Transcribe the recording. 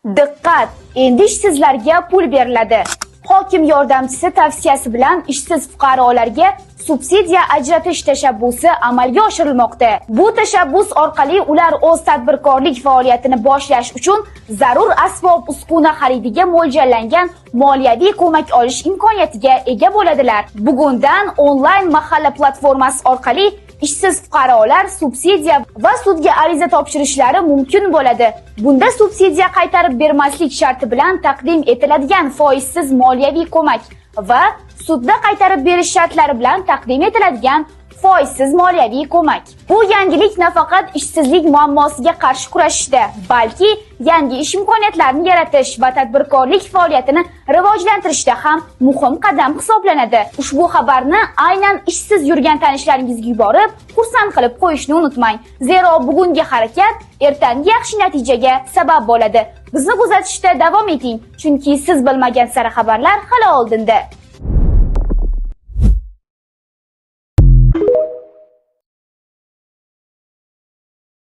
Diqqat! Endi ishsizlarga pul beriladi. Hokim yordamchisi tavsiyasi bilan ishsiz fuqarolarga subsidiya ajratish tashabbusi amalga oshirilmoqda. Bu tashabbus orqali ular o'z tadbirkorlik faoliyatini boshlash uchun zarur asbob-uskuna xaridiga mo'ljallangan moliyaviy ko'mak olish imkoniyatiga ega bo'ladilar. Bugundan onlayn mahalla platformasi orqali ishsiz fuqarolar subsidiya va sudga ariza topshirishlari mumkin bo'ladi. Bunda subsidiya qaytarib bermaslik sharti bilan taqdim etiladigan foizsiz moliyaviy ko'mak va sudda qaytarib berish shartlari bilan taqdim etiladigan foizsiz moliyaviy ko'mak. Bu yangilik nafaqat ishsizlik muammosiga qarshi kurashishda, balki yangi ish imkoniyatlarini yaratish va tadbirkorlik faoliyatini rivojlantirishda ham muhim qadam hisoblanadi. Ushbu xabarni aynan ishsiz yurgan tanishlaringizga yuborib, xursand qilib qo'yishni unutmang. Zero bugungi harakat ertangi yaxshi natijaga sabab bo'ladi. Bizni kuzatishda davom eting, chunki siz bilmagan sara xabarlar hali oldinda.